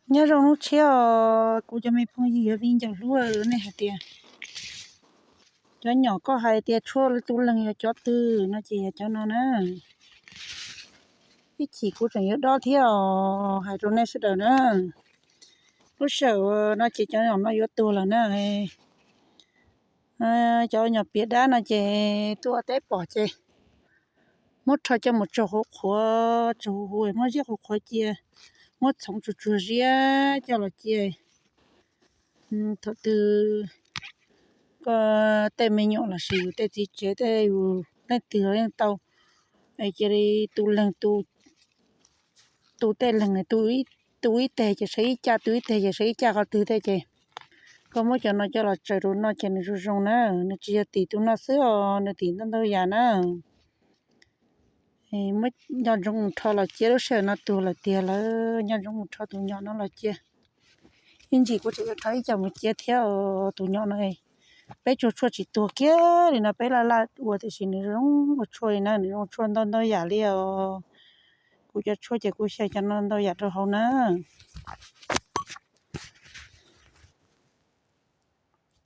Nyob zoo lub tshiab os kuv cov me phooj ywg, yog viv ncaus hlub, nej hais tias cov nyom koj hais tias tshuaj tu leeg yog cov twg no ces yog cov no na. Ib chim kuv tseem yuav dob thiab os, hais rau nej sawv daws na. Lub sij hawm no ces cov nyom no yuav tuag lawm na. Cov nyom pias dab no ces tuaj teb pom ces muab rho coj mus tsaug qhuav qhuav, tsaug huv huv, muab ziab qhuav qhuav cia, muab txhoov tsuag tsuag ziab coj los cia. Thaum twg koj tej me nyuam los sis yus tej txiv tsev tej yus leej twg los yeej tau, cia li tu leeg, tu tej leeg, tu ib teg ces saib ib caj, tu ib teg ces saib ib caj qhov twg tej ces koj muab cov no coj los tsaws rau noj ces nws zoo zoo na. Nws tsis yog tim tus no xwb os, nws tim ntau ntau yam na. Muab nco ntsoov mus rho los cia, lub sij hawm no tuag lawm tiag lawm, nco ntsoov mus rho tus nyom no los cia. Ib ntsis kuv tseem yuav rho ib co mus cia thiab os. Tus nyom no peb tsuag tshuaj tsis tuag kiag li no, peb laj laj ua tiam sis nws zoo ua tshuaj li na, nws zoo tshuaj ntau ntau yam li os. Kuv cov tshuaj ces kuv xyaw cov no ntau yam rau hauv na.